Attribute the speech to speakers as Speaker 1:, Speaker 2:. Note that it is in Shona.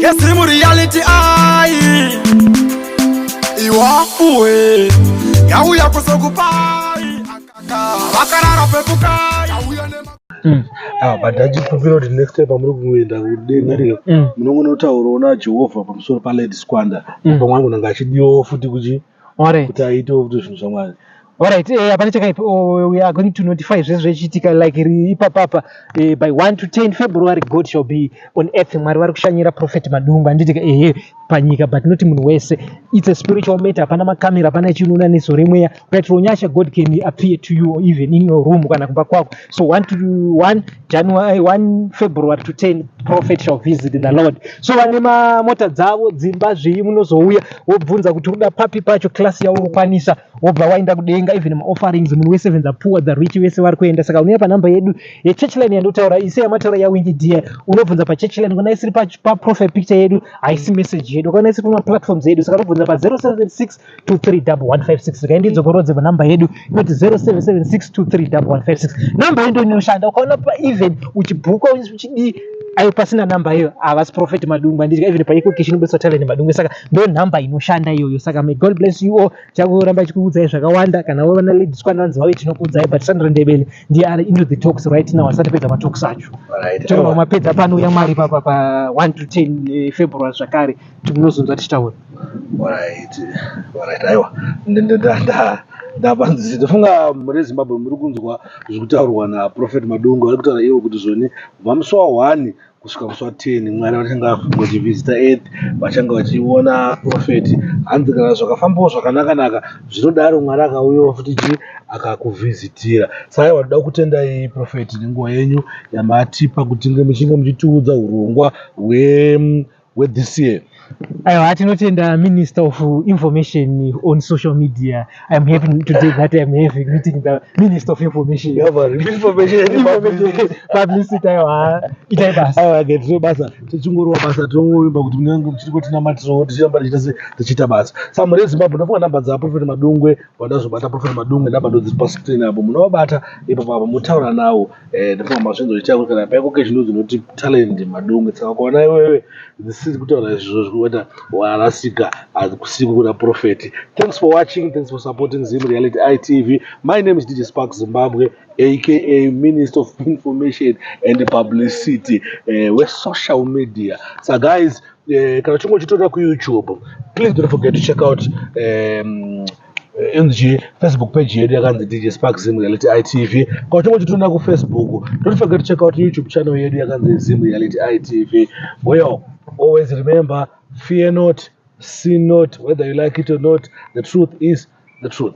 Speaker 1: YeZim Reality ai iwafuwe yauya kuzokupai akaka vakarara pepukai yauya nema.
Speaker 2: Ah, but ndachipupira kuti next time pamuri kuenda kudenga rika munongonotaurawo naJehovha pamusoro paLady Squanda. Pamwe angonanga achidiwawo futi kuchi kuti aitewo futi zvinhu zvaMwari.
Speaker 3: Alright, hapana chakaipa. Oh, we are going to notify zvese zvechiitika like ipapapa by 1 to 10 February God shall be on earth. Mwari vari kushanyira Prophet Madungwe, handiti? Ehe, panyika, but not munhu wese. It's a spiritual matter. Hapana makamera, hapana chinuna nezo remweya. Ukaitira unyasha, God can appear to you even in your room kana kumba kwako. So 1 to 1 January, 1 February to 10, prophet shall visit the Lord. So vane mamota dzavo, dzimba, zvii, munozouya wobvunza kuti uda papi pacho, class yaunokwanisa, wobva waenda kudenga. Even maofferings, munhu wese, even the poor, the rich, vese vari kuenda. Saka unouya panhamba yedu yechurch line yandotaura ise yamataura yaWinky D. Unobvunza pachurch line. Kana isiri paprofile picture yedu, haisi message yedu. Kana isiri pamaplatforms edu, saka unobvunza pa076 231156. Kaindidzokorodze panhamba yedu inoti 0776 231156. Namba yedu inoshanda. Ukaona even uchibhuka, uchidii, ayo pasina namba iyo, havasi Prophet Madungwe, handiti? Even paEcoCash inobudiswa Talent Madungwe. Saka ndo nhamba inoshanda iyoyo. Saka may God bless you all. Chakuramba chikuudzai zvakawanda. Kana vana Lady Squanda vanzi vauye, tinokuudzai. But Sandra Ndebele ndiye ari into the talks right now. Asati pedza matalks acho. Tobva mapedza panouya Mwari papa pa 1 to 10 February zvakare, munozonzwa tichitaura.
Speaker 2: Alright, aiwa, ndapanzisi. Ndofunga muri Zimbabwe muri kunzwa zviri kutaurwa naProphet Madungwe. Vari kutaura ivo kuti zvoni kubva musi wa1 kusvika musi wa10 Mwari vachange vachivhizita earth, vachange vachiona prophet. Hanzi kana zvakafambawo zvakanaka-naka, zvinodaro Mwari akauyawo futi chi akakuvhizitira. Saka aiwa, toda kutendai, prophet, nenguva yenyu yamatipa kuti muchinge muchitiudza urongwa hwethis year.
Speaker 3: Aiwa, tinotenda Minister of Information on social media. I'm happy today that I'm having meeting the Minister of Information.
Speaker 2: Information.
Speaker 3: Publicity. Aiwa, itai basa.
Speaker 2: Aiwa, ke tine basa, tichingorova basa. Tinongovimba kuti munenge muchiri kutinamatirawo tichiramba tichiita se tichiita basa. Saka mhuri yeZimbabwe, ndofunga namba dzaProphet Madungwe, vada Prophet Madungwe, namba ndo dziri pascreen apo. Munovabata ipapo apo, mutaura nawo. Ndofunga mazvinzwa zvichita kuti kana paEcoCash ndo dzinoti Talent Madungwe. Saka kuona iwewe dzisiri kutaura izvozvo, kuita warasika, hakusiko kuna prophet. Thanks for watching, thanks for supporting Zim Reality ITV. My name is DJ Spark Zimbabwe, aka Minister of Information and Publicity wesocial media. So guys, kana uchinge uchitora kuYouTube, please don't forget to check out inzi Facebook page yedu yakanzi DJ Spark Zim Reality ITV. Kana uchinge uchitonda kuFacebook, don't forget to check out YouTube channel yedu yakanzi Zim Reality ITV. Well, always remember, fear not, sin not, whether you like it or not, the truth is the truth.